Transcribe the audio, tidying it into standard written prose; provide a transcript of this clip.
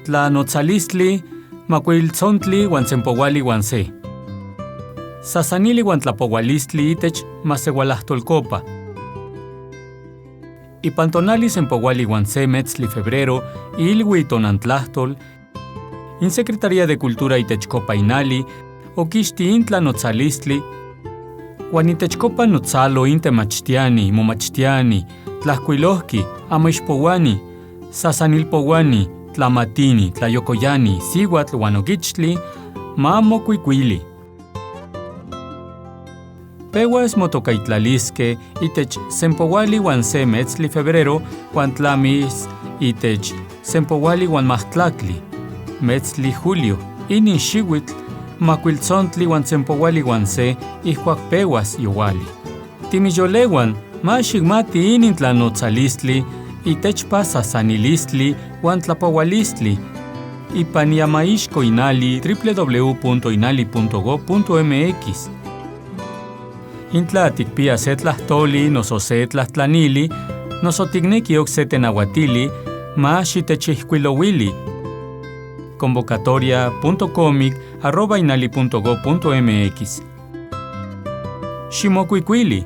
Tlanotzalistli 21. Sasanili uan tlapohualistli itech masehualajtolkopa. Ipan tonali 71 metztli febrero, ilhui tonantlahtol, in Secretaría de Cultura itechkopa Inali, oquixti in tlanotzalistli, uan itechkopa notzalo in temachtiani, momachtiani, tlajcuilohqui, amoixpohuani, sasanilpohuani, tlamatini, tlayocoyani, sihuatl uan oquichtli, ma mocuicuili. Pehuas motocaitlalisque itech 71 metztli febrero uan tlamis itech 71 metztli julio inin xihuitl 21 ihcuac pehuas youali. Timiyolehuan ma xikmati inin tlanotzalistli itechpa sasanilistli uan tlapohualistli ipan iamaixco Inali www.inali.gob.mx. Intla tikpia se tlahtoli noso se tlahtlanili, noso tikneki okse tenahuatili, ma xitechijcuilouili. convocatoria.comic@inali.gob.mx. Ximocuicuili.